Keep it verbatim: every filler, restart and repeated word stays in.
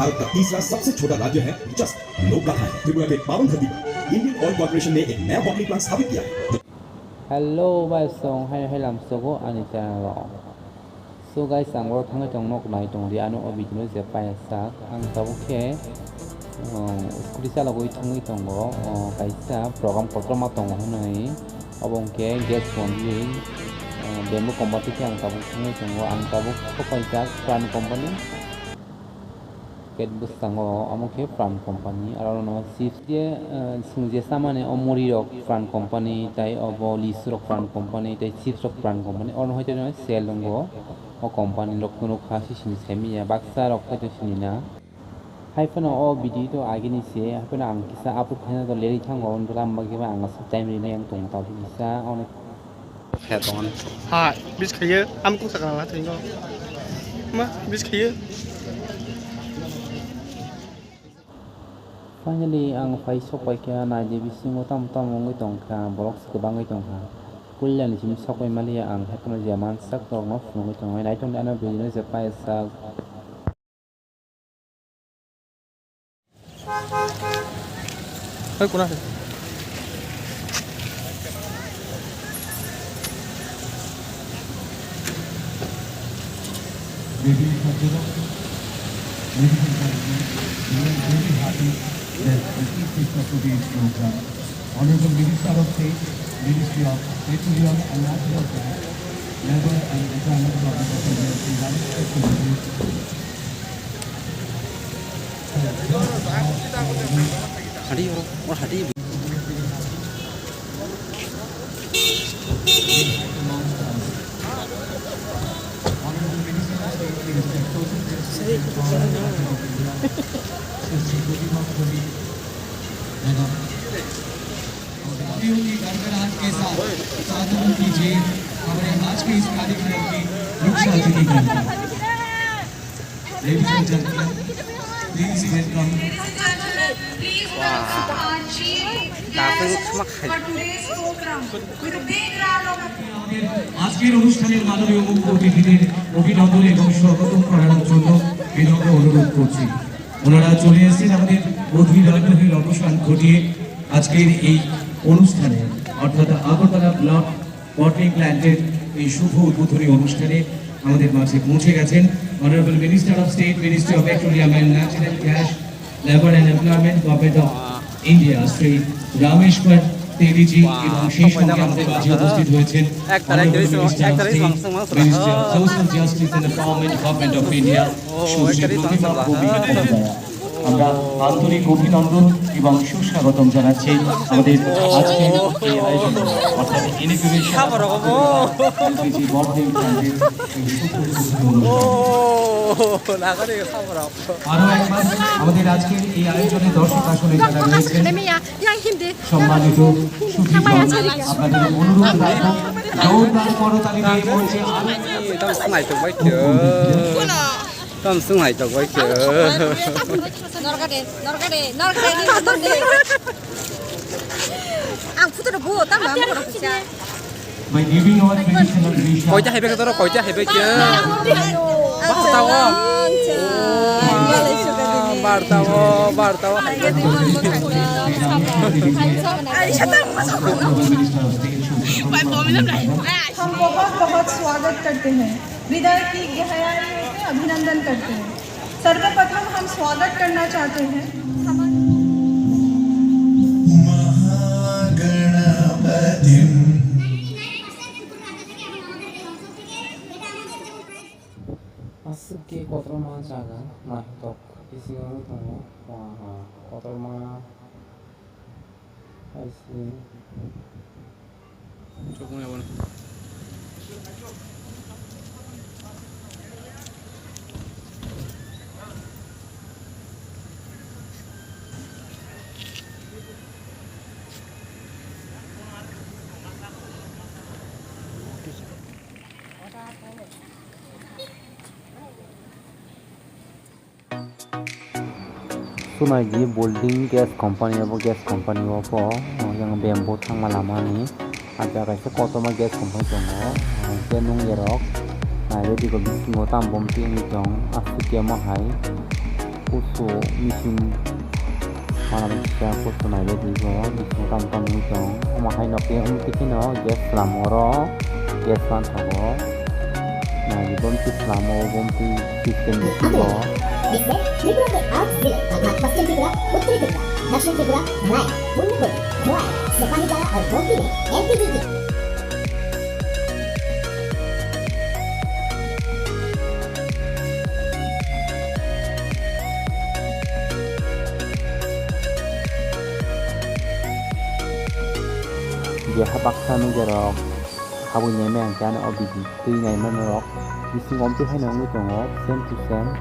भारत का तीसरा सबसे छोटा राज्य है, जस्ट लोकगाथा है। त्रिपुरा के पावन धरती पर इंडियन ऑयल कॉरपोरेशन ने एक नया बॉटलिंग प्लांट स्थापित किया है। Hello, bai song hai hai lam sogo ani channel o. So guys, ang oro thangwi tong nok nai tong di ano o video no je paisa ang tabuk khe, um, scooty chalogwi thangwi tongo, uh, kaisa program kotorma tongo hwnwi obo hwnkhe gas monthly, uh, bamboo company khe ang tabuk thangwi tongo, ang tabuk sopaijak Prime company. Ket bwskango omo khe Prime company, aro no chips je, eh, chwng je chamani o muri rok Prime company, tei obo lisu rok Prime company, tei chips rok Prime company, oro hai sale wngo o company rok, kunu kha sisini simi ya, baksa rok hai sini na. Hai phano o video to agini se, hai phano ang kisa upload khaina to leri thango, lam bagwi ang aswk time rinai ang tong ta kisa, onek. Khe tongo. Hai, bis khayo, am kung sakna la thwingo. Ma, bis khayo. Finally, ang phai sok pai kha, nai di bisingo tamo tamo wngwi tong kha, borok se kwbangwi tong kha. Puila ni simi sok pai maliya ang, hai phano je mansak rok no phunugwi tongo, nai tong di ano video no je paisa. Hei, kuna hei. Ladies and gentlemen, ladies and gentlemen, we are very happy that the chief guest of today's program, Honorable Minister of State, Ministry of Petroleum and Natural Gas, Labour and Employment Cabinet Secretary Ramesh Tewashi. Hadi, bro. What hadi? के गणगणाट के साथ साधु कीजिए हमारे आज के इस कार्यक्रम की मुख्य अतिथि गण को। Ladies and gentlemen, please welcome. Ladies and gentlemen, please welcome our chief guest for today's program with a big round of applause. আজকের অনুষ্ঠানের মাননীয় মুখ্য অতিথিদের অভিনন্দন এবং স্বাগতম করানোর জন্য বিনম্র অনুরোধ করছি। ওনারা চলে এসেছেন আমাদের অধীর আগ্রহের অবসান ঘটিয়ে আজকের এই অনুষ্ঠানে, অর্থাৎ আগরতলা ব্লক বটলিং প্ল্যান্টের এই শুভ উদ্বোধনী অনুষ্ঠানে আমাদের মাঝে পৌঁছে গেছেন Honorable Minister of State, Ministry of Petroleum and Natural Gas, Labour and Employment, Government of India, Shri রামেশ্বর তেলিজি, এবং সেই সঙ্গে আমাদের মাঝে উপস্থিত হয়েছেন Honorable Minister of State, Ministry of Social Justice and Empowerment, Government of India, সুশ্রী প্রতিমা ভৌমিক মহোদয়া। আমরা আন্তরিক অভিনন্দন এবং সুস্বাগতম জানাচ্ছি আমাদের আজকের এই আয়োজনে, অর্থাৎ ইনকিউবেশন এলপিজি বটলিং প্ল্যান্টের এই শুভ উদ্বোধনী অনুষ্ঠান। আরো একবার আমাদের আজকের এই আয়োজনে দর্শক আসনে যারা রয়েছেন, সম্মানিত সুধীগণ, আপনাদের অনুরোধ রাখবো জোরদার করতালি দিয়ে মঞ্চে আরো Tam swng hai tok bai khe. Tam swng hai tok bai khe. Norkade, norkade, norkade, norkade. Ang photo rw bu, tam ang photo rw kisa. By giving our traditional Rishab. Koita hai bai khe toro, koita hai bai khe. Barta o. Barta o, barta o. Minister of State, हम बहुत बहुत स्वागत करते हैं। हृदय की गहराइयों से अभिनंदन करते हैं। सर्वप्रथम हम स्वागत करना चाहते हैं हमारे महागणपतिम। Aswk khe kotorma jaga naithok bisingo wngwi tongo, kotorma hai se. Sunai di building gas company, abo gas company o pho, yang bamboo thangma lama ni, ah jaga kaisa kotorma gas company tongo, ah, hwnkhe nung yerok, ah, ready ko bisingo tam bom twi wngwi tong, aswk khe omo hai, kusu. Machine mana kisa kosto nai le di go, machine tam tam wngwi tong. Omo hai no khe wng twi kheno gas slam oro, gas man thogo. Nai di bom twi slam o, bom twi system di go. Bisde Tripura ke aat zile, arthat Paschim Tripura, Uttari Tripura, Dakshin Tripura, Dhalai, Punyapur, Khowai, Sepahijala aur Gomti mein L P G ki Jeha baksa nungjarok habwi naimai ang khe ano o bidi twi naima norok bisingo omtwi haino wngwi tongo, same to same.